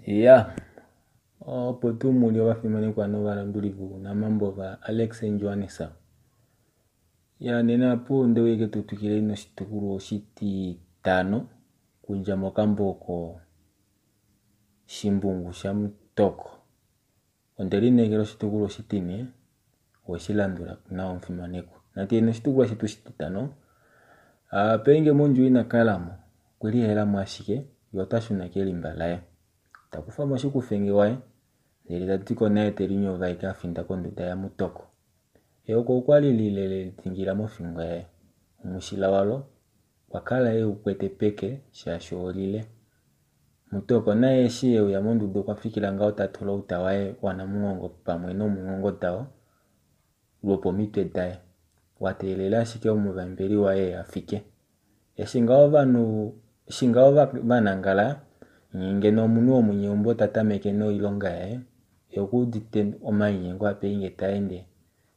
Ya, opo tuu mu li ovafimanekwa novalanduli vounamambo vaAlex Johannes. Ya, nena opo nde uya ke tu twikileni noshitukulwa oshititano okudja mokambo oko Shimbungu shaMutoko. Onde lineekela oshitukulwa oshitine oweshi landula nawa omufimanekwa. Natu ye noshitukulwa shetu oshititano. Penge mondjuwo ina kala mo, okwe lihela mo ashike ye ota shuna kelimba laye. Ta kufa mo shikufenge waye ndele ta di ko naye te linyovaeke a finda konduda yaMutoko. Eyoka okwa li lile le lidingila mofingo yaye. Omushila walo okwa kala e u kwete peke shaashi olile. Mutoko naye eshi e uya monduda okwa fikila ngaho ta tula outa waye wanamunghongo pamwe nomunghongo dao lwopomitwe daye, wa teelela ashike omuvambeli waye a fike. Eshi ngaho ovanhu eshi ngaho va nangala, nye ngeno omunhu womunyeumbo ta tameke noilonga yaye, ye oku udite omalinyengo aPeinge ta ende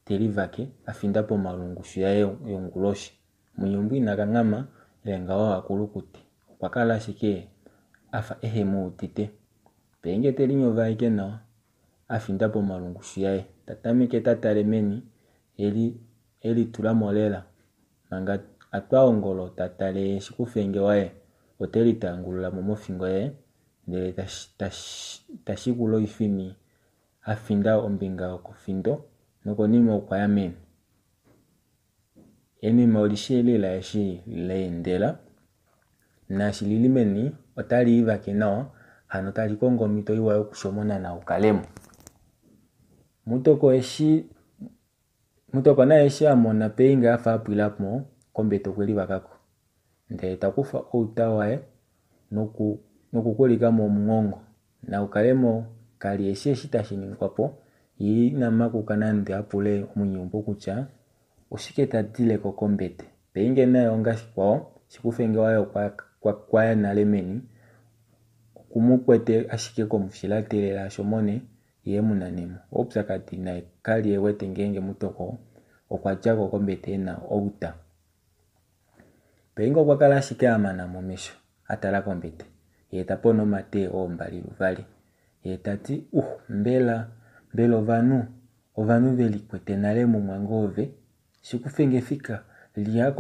te livake a finda pomalungushu yaye yonguloshi. Munyeumbo ina kanghama ile ngaho a kulukute, okwa kala ashike a fa ehe mu udite. Peinge te linyovaeke nawa a finda pomalungushu yaye, ta tameke ta tale meni e litula mo lela manga a twa ongolo ta tale ye shikufenge waye ote litangulula mo mofingo yaye ndele ta shikula oifini a finda ombinga yokofindo nokonima okwa ya meni. Enima oli shii lela eshi la endela, naashi li li meni otali i vake nawa, hano tali kongo omhito iwa yokushomona naukalemo. Mutoko eshi Mutoko naye eshi a mona Peinge a fa a pwila mo kombete okwe livaka ko, ndele ta kufa outa waye noku nokukulika mo omunghongo. Naukalemo ka li e shii eshi tashi ningwa po, ye ina makuka nande a pule omunyeumbo kutya oshike ta dile ko kombete. Peinge naye onga shikwao, Shikufenge waye okwa okwa ya nale meni, oku mu kwete ashike komushila teelela a shomone ye e mu nane mo. Oupyakadi naye ka li e wete ngeenge Mutoko okwa dja ko kombete e na outa. Peinge okwa kala ashike a mana momesho a tala kombete, ye ta pona omate oo mbaliluvali. Ye ta ti, Uh, mbela, mbela ovanhu, ovanhu ve likwete nale mumwange ove? Shikufenge fika, liya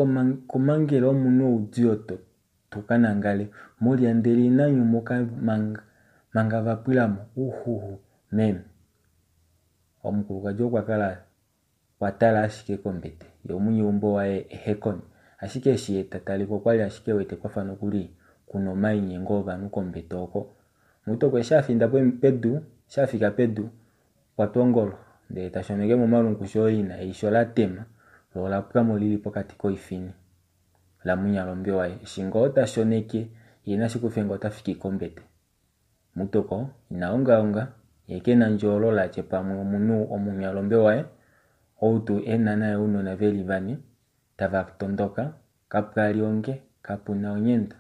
komangela omunhu oudiyo to tu ka nangale, mu lya ndele ina nyumuka manga, manga va pwila mo. Uhuhu, meme. Omukulukadi okwa kala okwa tala ashike kombete, ye omunyeumbo waye ehe ko. Ashike eshi ye ta tale ko okwa li ashike wete kwa fa nokuli ku na omainyengo ovanhu kombete oko. Mutoko eshi a finda pedu, eshi a fika pedu, okwa twa ongolo ndele ta shoneke momalungushu oo ina eisho la tema, lo ola pwa mo li li pokati koifini. Lamunyalombe waye. Eshi ngoo ta shoneke, ye naShikufenga ota fiki kombete. Mutoko ina ongaonga, ye ke na ndjoolola a tye pamwe omunhu omunyalombe waye, ou tuu e na naye ounona ve li vane, tava tondoka, kapwa li onge, kapu na onyenda.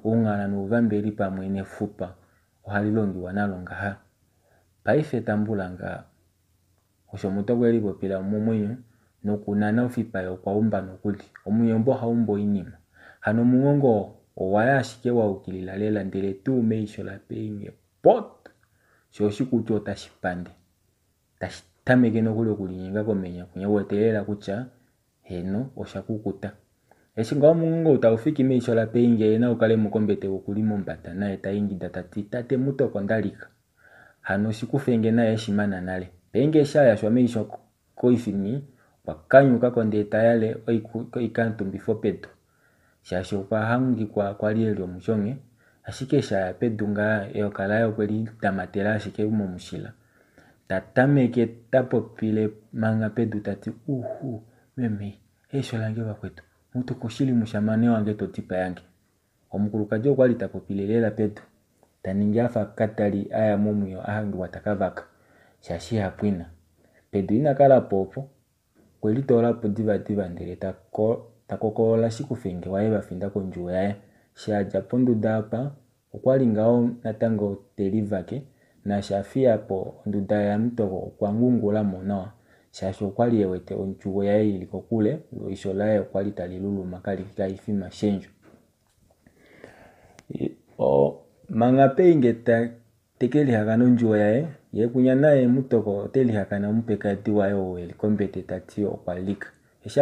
Ounghala nouvambeli pamwe nefupa ohali longiwa nalo ngaha. Paife tambula ngaa. Osho Mutoko e lipopila momwenyo nokunana ofipa ye okwa umba nokuli. Omunyombo oha umbu oinima. Hano omunghongo oo owa ya ashike wa yukilila lela ndele tuu meisho laPeinge pot! Sho oshikutu otashi pande. Tashi tameke nokuli okulinyenga komenya kwinya u wete lela kutya heeno osha kukuta. Eshi ngaho omunghongo ou tau fiki meisho laPeinge ye Naukalemo kombete oku li mombada naye ta ingida ta ti, Tate Mutoko nda lika. Hano Shikufenge naye eshi mana nale. Peinge eshi a yashwa meisho koifini, okwa kanyuka ko ndee ta yale oikatumbifo pedu. Shaashi okwa hangikwa kwali e li omushonge, ashike eshi a ya pedu ngaa eyoka laye okwe li tamatela ashike momushila. Ta tameke ta popile manga pedu ta ti, Uhu, meme, eisho lange vakwetu, mutuka oshili mushamane wange to dipayange. Omukulukadi okwa li ta popile lela pedu, ta ningi a fa katali a ya momwiyo a hangiwa ta ka vaka, shaashi iha pwina. Pedu ina kala po opo, okwe litoola po divadiva ndele ta kokolola Shikufenge waye va finda kondjuwo yaye. Eshi a dja ponduda apa, Okwali ngaho natango te livake, naashi a fiya po onduda yaMutoko okwa ngungula mo nawa shaashi okwali e wete ondjuwo yaye ili kokule lo eisho laye okwali tali luluma kali fi mashendjo. Manga Peinge teke lihakana ondjuwo yaye, ye kunya naye Mutoko ote lihakana omupekadi waye ou eli kombete ta ti okwa lika. Eshi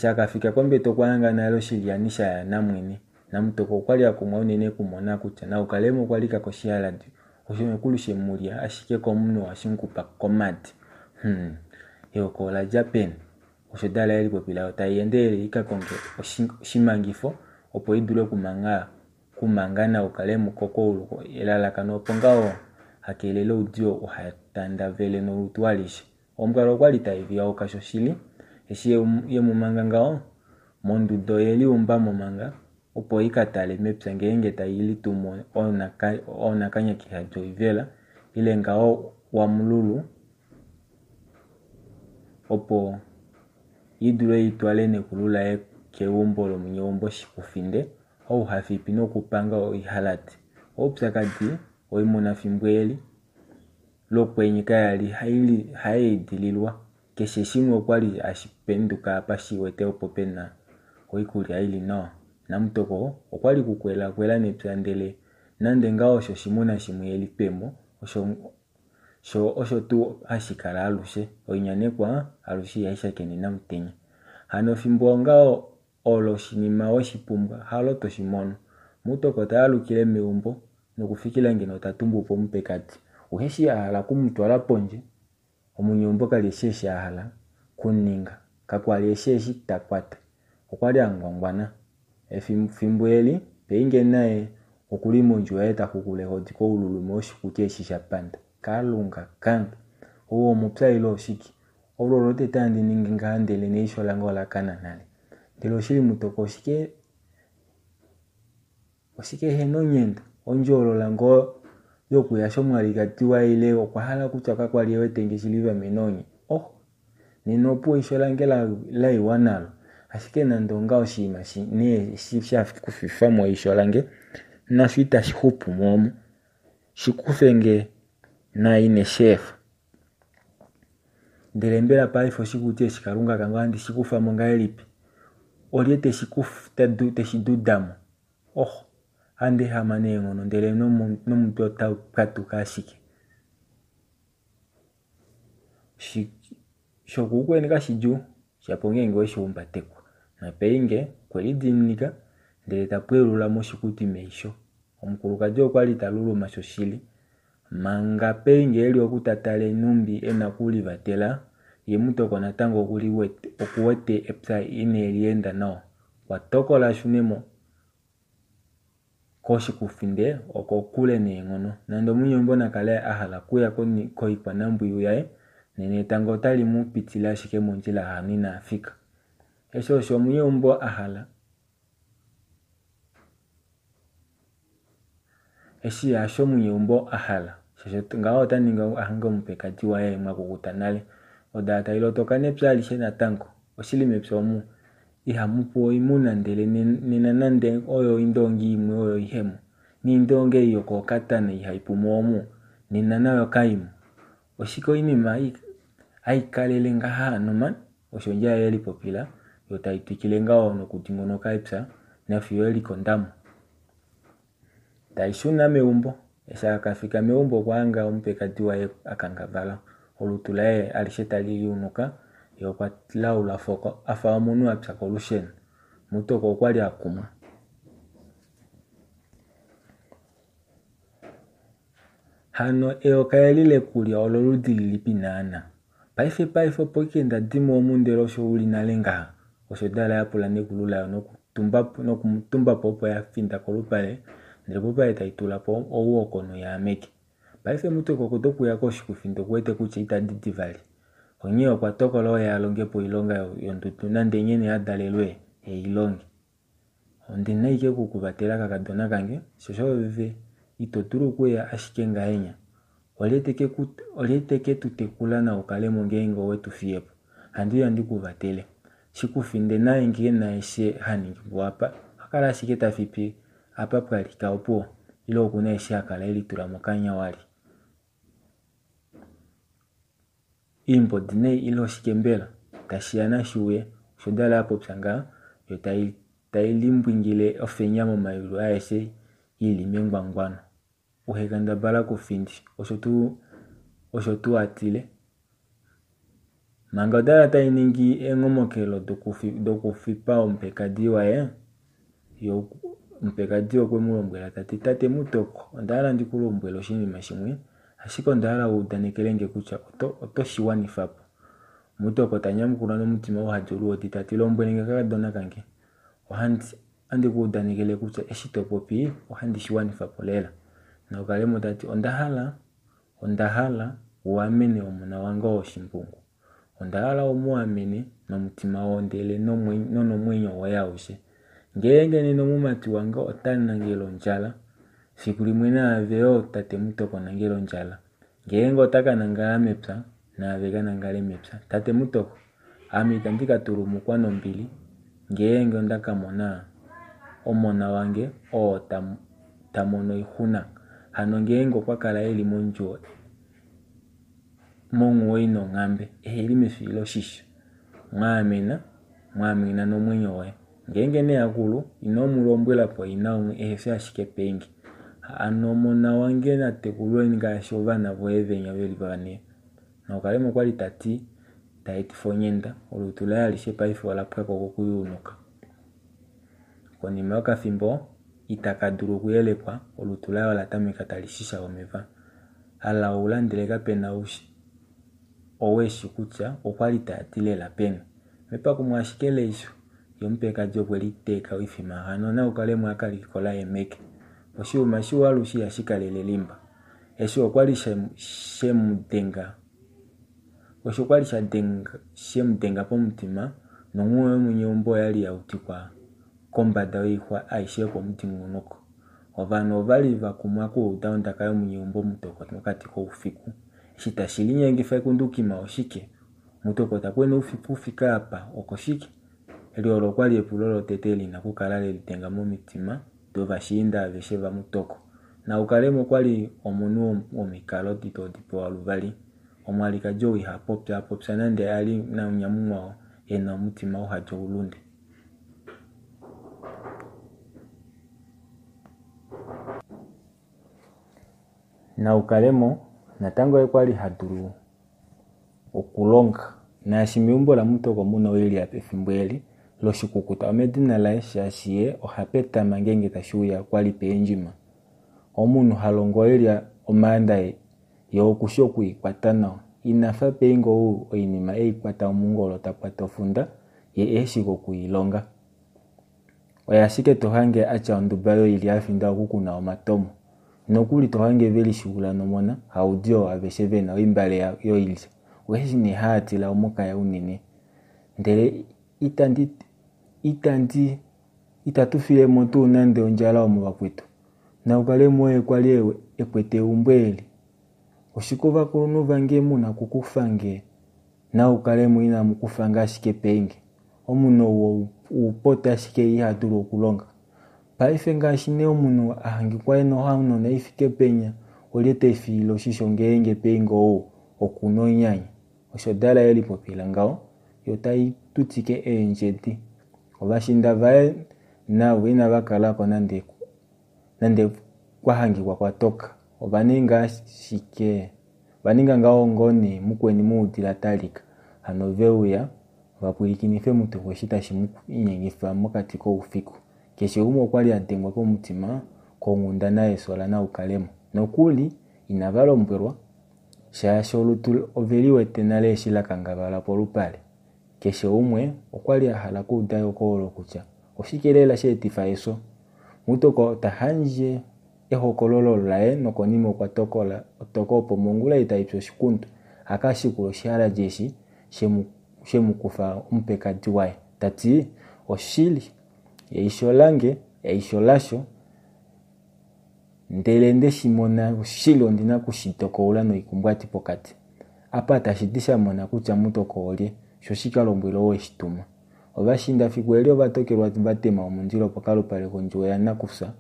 a ka fika kombete okwa hanga nale oshilyani sha ya namwene. NaMutoko okwali a kumwa unene okumona kutya Naukalemo okwa lika koshihaladi osho nokuli she mu lya ashike komunhu ohashi mu kupa komadi. Eoko ola dja peni? Osho dala ye lipopila yo tai endelele i ka konge oshimangifo opo i dule okumanga Naukalemo kokoulu elalakano opo ngaho a kelele oudiyo uha tandavele nolutu alishe. Ombwala okwali tai viyauka shoshili eshi ye mu manga ngaho monduda oye liumba mo manga opo i ka tale mepya ngeenge tai litumo oonakanyakihadi oivela ile ngaho wamululu opo i dule itwale nekulu laye keumbo lomunyeumbo shikufinde ou hafipi nokupanga oihalati. Oupyakadi oimuna fimbo eli lokwenye kayali hayeedililwa keshe shimwe okwali hashi penduka apa shi wete opo pena oikulya ili nawa. Namutoko okwali kukwelakwela nepya ndele nande ngaho osho oshimuna shimwe elitwemo osho tuu hashi kala alushe oinyanekwa alushe ihai shakene namutenya. Hano fimbo ngaho olo oshinima weshipumbwa halo toshimono. Mutoko ta alukile meumbo nokufikila ngeno ta tumbu po omupekadi. Uheshi a hala okumutwala pondje, omunyeumbo kali eshi eshi a hala kuninga. Kakwali eshi eshi ta kwata. Okwali a ngwangwana. Efimbo eli, Peinge naye okuli mondjuwo yaye ta xukula ehodi koululume woshikuti eshi sha panda. Kalunga kange. Ou omupya ile oshike? Olo lotete handi ningi ngaha ndele neisho lange ola kana nale. Ndele oshili Mutoko oshike? Oshike ehena onyenda? Ondjoolola ngoo yokuya shomwalikadi waye ile okwa hala kutya kakwali e wete nge shili vamene onye. Oh, nena opuwo eisho lange laiwa nalo. Ashike nande ongaho oshinima nee eshi sha kufifa mo eisho lange nasho itashi xupu mo omo. Shikufe nge naye ine shi efa. Ndele mbela paife oshikuti eshi Kalunga kange ohandi shi kufa mo ngahelipi? Olye teshi duda mo? Oh, handi ehama neenghono ndele nomutwe otau pwatuka ashike. Shokuukweni kashidjuu, shapo ngeenge weshi humbatekwa. Napeinge okwe lidiinika ndele ta pwelula moshikuti meisho. Omukulukadi okwali ta luluma shoshili. Manga Peinge eli oku ta tale nhumbi e na okulivatela, ye Mutoko natango okuwete epya ine lienda nawa. Okwa tokola a shune mo koshikufinde okokule neenghono. Nande omunyeumbo nakale a hala okuya koikwanambwiyu yaye, nena etango otali mu pitile ashike mondjila hano ina fika. Eshi osho omunyeumbo a hala. Eshi hasho omunyeumbo a hala. Shasho ngaho ota ningi a hange omupekadi waye mwakukuta nale. Oda tai lotoka nepya alishe natango. Oshili mepya omu ihamu pu oimuna ndele nena nande oyo oindongi imwe oyo ihemo. Neindongi ei yokookatana ihai pu mo omu. Nena nayo kaimo. Oshike oinima aikalele ngaha hano man? Osho ondjila ye lipopila yo tai twikile ngaho nokudingonoka epya nafiyo elikondamo. Tai shuna meumbo. Eshi a ka fika meumbo okwa hanga omupekadi waye a kangavala. Olutu laye alishe tali liunuka ye okwa laula foko a fa omunhu a pya kolusheno. Mutoko okwali a kumwa. Hano eyoka eli lekulya ololudi lilipi naana? Paife paife opo ike nda dimo omu ndele osho uli nale ngaha. Osho dala ya pula nekulu layo nokumutumba po opo ya finda kolupale ndele popale tai tula po ouokono yaameke. Paife Mutoko otokuya koshikufindo okuwete kutya ita didi vali. Onghee okwa tokola oye a longe po oilonga yondudu nande nyene a dalelwe eilonge. Ondina ike okukuvatela kakadona kange, shosho ove ito dulu okuya ashike ngahenya. Olye teke tu tekula naukalemo ngeenge owe tu fiye po. Handi uya ndi ku vatele. Shikufinde naye ngee naye she ha ningi po apa. Oha kala ashike ta fipi apa pwa lika opuwo. Ile oku na eshi a kala e litula mokanya wali? Iimbodi nee ile oshike mbela? Tashi ya nashi uye, osho Dala a popya ngaha, yo tai tai limbwingile ofenya momayulu aeshe i li mengwangwano. Uhe kendabala kufindi, osho tuu osho tuu a tile. Manga odala tai ningi eenhomokelo dokufipa omupekadi waye, ye omupekadi okwe mu lombwela ta ti, Tate Mutoko, onda hala ndi ku lombwele oshinima shimwe, ashike onda hala u udanekele nge kutya oto, oto shi wanifa po. Mutoko ta nyamukula nomutima uhadi oluhodi ta ti, Lombwele nge kakadona kange. Ohandi, ohandi ku udanekele kutya eshi to popi ohandi shi wanifa po lela. Naukalemo ta ti, Onda hala, onda hala u amene omona wange oo oshimbungu. Onda hala u mu amene nomutima oo ndele nonomwenyo woye aushe. Ngeenge nena omumati wange ota nangele ondjala, fiku limwe naave yo tate Mutoko nangele ondjala. Ngeenge ota ka nangala mepya, naave ka nangale mepya. Tate Mutoko, ame itandi ka tulumukwa nombili ngeenge onda ka mona omona wange oo ta, ta mono oixuna. Hano ngeenge okwa kala e li mondjuwo monghuwo ina onghambe, ehe li mefiloshisho. Mwaamena, mwaamena nomwenyo woye. Ngeenge nee a kulu, ino mu lombwela po ina umwe ehe fi ashike penge. Hano omona wange na tekulwe ngaashi ovana voye venya ve li vane. Naukalemo okwa li ta ti, ta etifa onyenda, olutu laye alishe paife ola pwa ko kokuyuunuka. Konima yokafimbo, ita ka dulu okuyelekwa, olutu laye ola tameka tali shisha omeva. A laula ndele kape na ou e shi kutya okwa li taa ti lela peni. Mepakumo ashike leisho, ye omupekadi okwe liteeka oifima hano Naukalemo a ka likola eemeke. Oshiuma shiwa alushe ihashi kalele limba. Eshi okwa li she mu denga osho kwa li sha denga she mu denga pomutima nonghuwo yomunyeumbo oya li ya udikwa kombada yoixwa aishe yopomudingonoko. Ovanhu ova li va kumwa okuuda ondaka yomunyeumbo Mutoko mokati koufiku. Eshi tashi linyengifa ekundukima oshike? Mutoko ta kwena oufiku u fike apa, okoshike? Eli olo okwa li epulo lotete li na okukala le lidenga momitima dovashiinda aveshe vaMutoko. Naukalemo okwa li omunhu womikalo ito di pewa luvali. Omwalikadi ou iha popyaapopya nande a li namunyamunghwao e na omutima uhadi oulunde. Naukalemo natango oye kwa li ha dulu okulonga naashi meumbo laMutoko mu na oilya pefimbo eli loshikukuta omedina laye shaashi ye oha petama ngeenge tashi uya kwa li peendjima. Omunhu ha longo oilya omaanda ye oku shi oku i kwata nawa. Ina fa peingo ou oinima e i kwata omungolo ta kwata ofunda ye ehe shi koku i longa. Oye ashike to hange a tya onduba yoilya a finda oku ku na omatomo. Nokuli to hange ve lishikula nomona, haudi oo aveshe ve na oimbale yoilya. Ohe shi nee haa tila omukaya unene. Ndele itandi, itandi, itatu file mo tuu nande ondjala omu vakwetu. Naukalemo oye kwa li e kwete eumbo eli. Oshike ovakulunhu vange mu na okukufa nge? Naukalemo inamu kufa nge ashike penge. Omunhu ou oupote ashike ye iha dulu okulonga. Paife ngaashi nee omunhu a hangikwa e na ohanona i fike penya, olye te fiile oshisho ngeenge penge ou oku na onyanya? Osho Dala e lipopila ngaho, yo tai tutike eendjedi. Ovashiinda vaye navo inava kala ko nande nande kwa hangikwa kwa toka. Ova ninga ashike ova ninga ngaho ngoo nee mukweni muudila ta lika. Hano ve uya va pwilikinife Mutoko eshi tashi mu linyengifa mokati koufiku. Keshe umwe okwa li a dengwa pomutima konghundana yefyo laNaukalemo. Nokuli inava lombwelwa shaashi olutu ove li wete nale eshi la kangavala polupale. Keshe umwe okwa li a hala okuuda ehokololo kutya oshike lela sha etifa efyo. Mutoko ta handje ehokololo laye nokonima okwa tokola toko opo mongula ei tai pi oshikundu a ka shikule oshihaladja eshi she mu kufa omupekadi waye. Ta ti, Oshili, eisho lange, eisho lasho, ndele nde shi mona oshili ondi na oku shi tokoula noikumbwati pokati. Apa tashi di sha mona kutya Mutoko olye, sho shi ka lombwele ou e shi tuma. Ovashiinda fiku eli ova tokelwa va tema omundilo pokalupale kondjuwo yanakufya.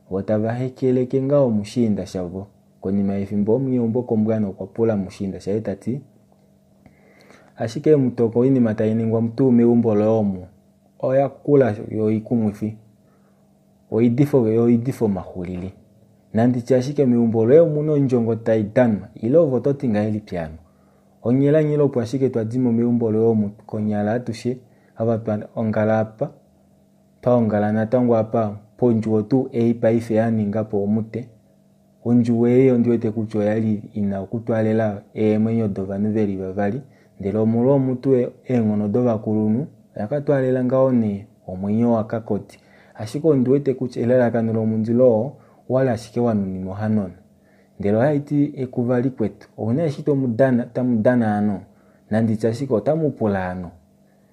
Vo tava hekeleke ngaho mushiinda shavo. Konima yefimbo omunyeumbo kombwana okwa pula mushiinda shaye ta ti, Ashike mutoko oinima tai ningwa tuu meumbo loye omu oya kula yo oikumwifi. Oidifo yo oidifo omaxulili. Nandi tye ashike meumbo loye omuna ondjongo tai danwa ile ove oto ti ngahelipi hano? Onyelanyela opo ashike twa dimo meumbo loye omu konyala atushe ava twa ongala apa twa ongala natango apa pondjuwo tuu ei paife ya ninga po omute. Ondjuwo ei ondi wete kutya oya li i na okutwaalela eemwenyo dovanhu ve li vavali, ndele omolwa omutu eenghono dovakulunhu, oya ka twaalela ngaho nee omwenyo waKakoti. Ashike ondi wete kutya elalakano lomundilo oo owa li ashike wa nuninwa ohanona. Ndele ohai ti ekuva likwetu. Ou na eshi tomudana, tamu dana hano? Nandi tye ashike otamu pula hano?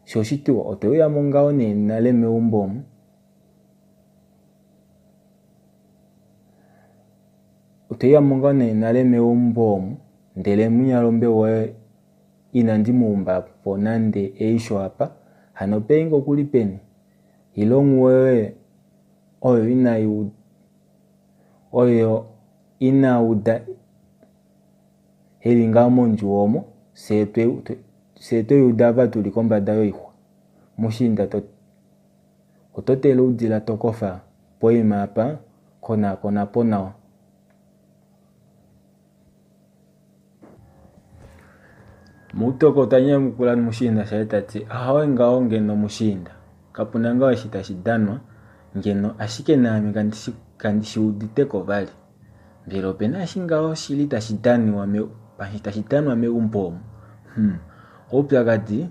Sho oshitiwa otwe uya mo ngaho nee nale meumbo omu. Otwe uya mo ngaho nee nale meumbo omu, ndele munyalombe woye inandi mu umba po nande eisho apa. Hano peinge okuli peni? Ile onghuwo yoye oyo inai oyo ina uda eli ngaho mondjuwo omo, fye twei uda apa tuli kombada yoixwa. Mushiinda oto tele oudila to kofa poima apa, konaakona po nawa. Mutoko ta nyamukula mushiinda shaye ta ti, Ahowe ngaho ngeno mushiinda, kapu na ngaho eshi tashi danwa ngeno, ashike naame kandi shi udite ko vali. Mbela ope na eshi ngaho shili tashi daniwa tashi danwa meumbo omu? Oupyakadi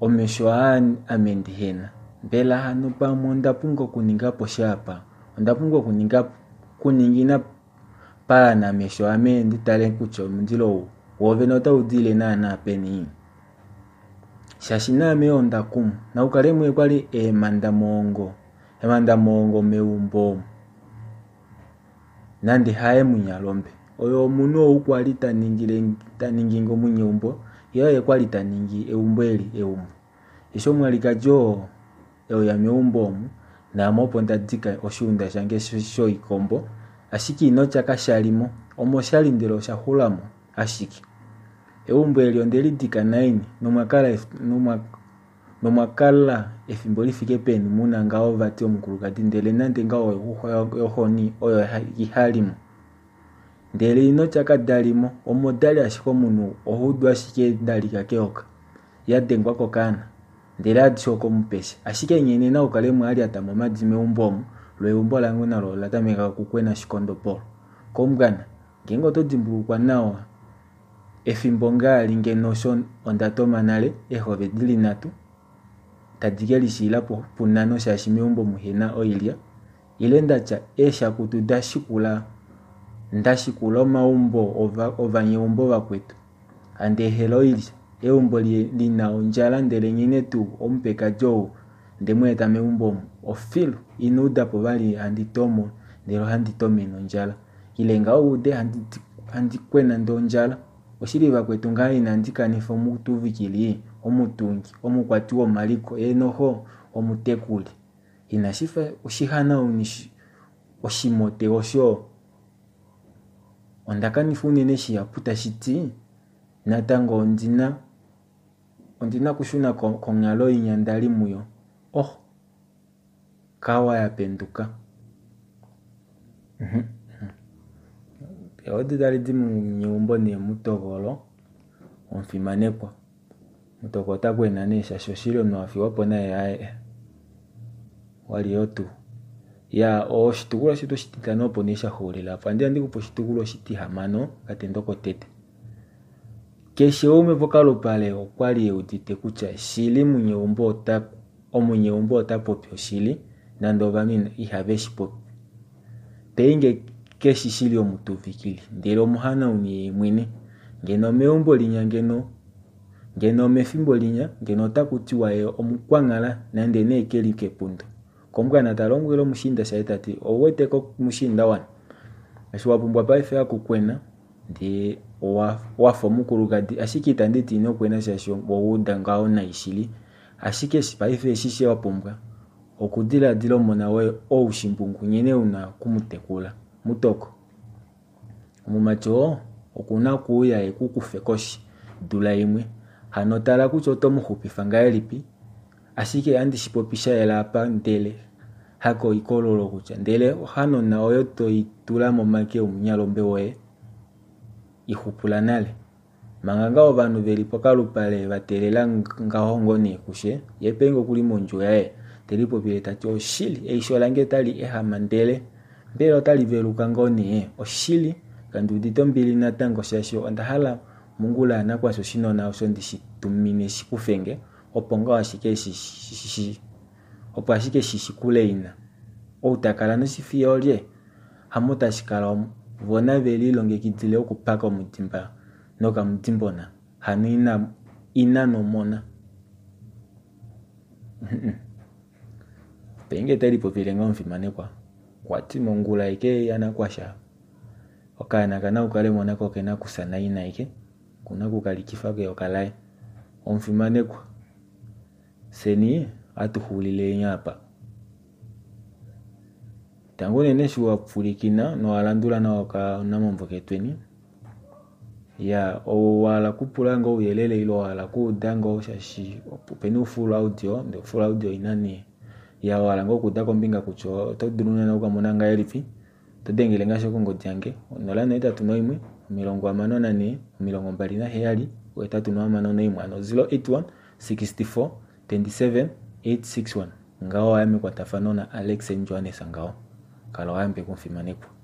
omesho aa ame ndihena. Mbela hano pamwe onda pumbwa okuninga po sha apa? Onda pumbwa okuningina paana mesho ame ndi tale kutya omundilo ou woovene otau dile naana peni. Shaashi naame onda kumwa. Naukale mwe kwali eemanda moongo meumbo omu. Nande haye munyalombe. Oyo omunhu ou kwali ta ningi ngomunyeumbo, ye oye kwali ta ningi eumbo eli eumbo. Eshi omwalikadi oo euya meumbo omu, naame opo nda dika oshiunda shange shoikombo, ashike ino tya kashalimo, omo shali ndele osha xulamo ashike. Eumbo eli onde li dika naini, nomwa kala efimbo li fike peni muna ngaho vati omukulukadi, ndele nande ngaho oixuxwa yohoni oyo ihalimo. Ndele ino tya kadalimo, omo dali ashike omunhu ohudu ashike dalika keoka, ya dengwa kokaana, ndele adishe okomupesha. Ashike nye nena ukale mwalyata momadi meumbo omu, lo eumbo lange nalo ola tameka okukwena shikondopolo. Kombwana, ngeenge oto dimbulukwa nawa, efimbo ngaali ngeno sho onda toma nale, eehove dili nhatu, tadi ke lishiila punhano shaashi meumbo muhena oilya, ile ndatya eeshakutu ndashikula omaumbo ovanyeumbo vakwetu. Handi ehela oilya, eumbo lina ondjala ndele nyene tuu omupekadi ou nde mu eta meumbo omu. Ofilu, ina uda po vali handi tomo, ndele ohandi tomene ondjala. Ile ngaho ude handi kwena nde ondjala. Oshili vakwetu ngaho inandi kanifa omutuvikili, omutungi, omukwati womaliko, ye noho omutekuli. Inashi fa oshihanauni oshimote osho. Onda kanifa unene shihapu tashi ti natango ondina okushuna konghalo inya ndali muyo. Oh, kawa ya penduka. Odi tali di munyeumbo nee mutokolo omufimanekwa. Mutoko ota kwena nee shaashi oshili omunhu a fiwa po naye aye. Wali yo tuu. Ya, oshitukulwa shetu oshititano opo nee sha xuulila apo. Andi kupa oshitukulwa oshitihamano katendo kotete. Keshe umwe pokalupale okwa li eudite kutya shili omunyeumbo ota popi oshili, nande ovanhu ihave shi popi. Peinge keshi shili omutuvikili, ndele omuhanauni ye mwene. Ngeno meumbo linya ngeno mefimbo linya, ngeno otaku tiwa ye omukwanghala nande nee keli kepundo. Kombwana ta lombwele omushiinda shaye ta ti, ou wete ko mushiinda wane? Eshi wa pumbwa paife akukwena, ndee wafa omukulukadi, ashike itandi ti ino kwena shaashi owa uda ngaho nai shili. Ashike paife eshi she wa pumbwa, Okudiladila omona woye ou shimbungu nghene una oku mu tekula. Mutoko. Omumati oo oku na okuuya e ku kufe koshi dula imwe. Hano tala kutya oto mu xupifa ngahelipi. Ashike andi shi popi sha yela apa ndele hakoikololo kutya ndele ohanona oyo to i tula momake omunyalombe woye i xupula nale. Manga ngaa ovanhu ve li pokalupale va teelela ngaho ngoo nee kushe, ye penge okuli mondjuwo yaye te lipopile ta ti oshili eisho lange otali ehama ndele mbela otali veluka ngoo nee? Oshili kandi udite ombili natango shaashi onda hala mongula yanakwasha oshinona osho ndi shi tumine shi kufe nge opo ngaho ashike shi opo ashike shi shikule ina. Ou ta kala noshifiye olye? Hamo tashi kala omo. Vo nave lilongekidile okupaka omudimba nokamudimbona, hano ina, ina nomona. Penge te lipopile ngaho omufimanekwa. Okwa ti mongula eke yanakwasha okaana kanaukale nako oke na kufya naina eke okuna okukalikifa keyoka laye. Omufimanekwa, fyeni ohatu xulileni apa. Tango unene eshi wa pwilikina nowa landula nawa okanamombo ketweni, ya owa hala okupula ngoo ouyelele ile owa hala okuuda ngoo shaashi opena ofull audio ndee ofull audio oina nee ya owa hala ngoo okuuda kombinga kutya oto dulu naana okukamona ngahelipi oto dengele ngaashi kongodi yange 081 64 27 861 hano 081 64 27 861 ngaho waya mekwatafano na Alex Johannes ngaho kala wayambekwa omufimanekwa.